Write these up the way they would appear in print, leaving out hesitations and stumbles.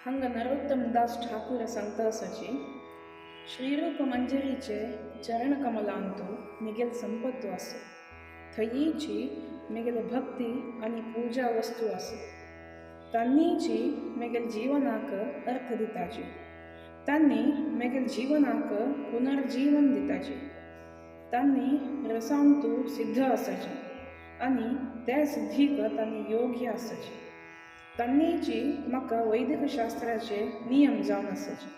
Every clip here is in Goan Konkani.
हांगा नरोत्तम दास ठाकूर सांगता आसाची श्रीरूप मंजरीचे चरणकमलांतु मिगेल संपत्तु आसा, थंयची मिगेले भक्ती आनी पूजा वस्तू आसा, तांनीची मेगेल जीवनाक अर्थ दिताची, तांनी मेगेल जीवनाक पुनर्जीवन दिताची। तांणी रसांतु सिद्ध आसाचे आनी त्या सिद्धीक तांणी योग्य आसाचे. तांणीची म्हाका वैदिक शास्त्राचे नियम जावन आसाचे.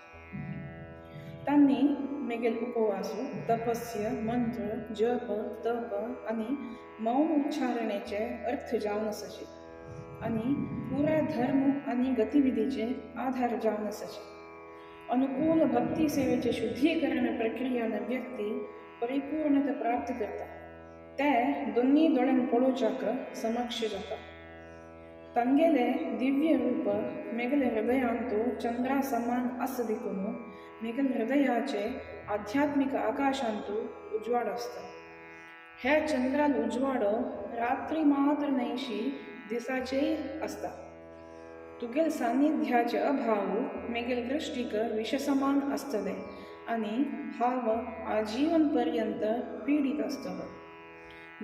तांणी मेगेल उपवासु, तपस्य, मंत्र, जप, तप आनी मौन उच्चारणेचे अर्थ जावन आसाचे आनी पुरा धर्म आनी गतिविधीचे आधार जावन आसाचे. अनुकूल भक्ती सेवेचे शुद्धीकरण प्रक्रियान व्यक्ती परिपूर्णता प्राप्त करता. ते दोन्ही दोळ्यान पळोवच्याक समक्ष जाता. तांगेले दिव्य रूप मेगले हृदयांतु चंद्रा समान आसा देखून मेगल हृदयाचे आध्यात्मिक आकाशांतु उजवाड आसता. ह्या चंद्राल उजवाडो रात्री मात्र न्हयशी दिसाचेय आसता. तुगेल सान्निध्याचे अभाव मेगेल दृष्टीक विशसमान आसतले आनी हांव आजीवन पर्यंत पीडित आसतलो.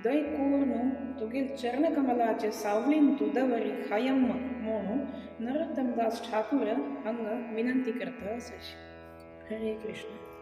दय कोर्नु तुगेल चरणकमलाचे सावळींतु दवरी खायम्म म्हणून नरोत्तमदास ठाकूर हांगा विनंती करता आसाची. हरे कृष्ण.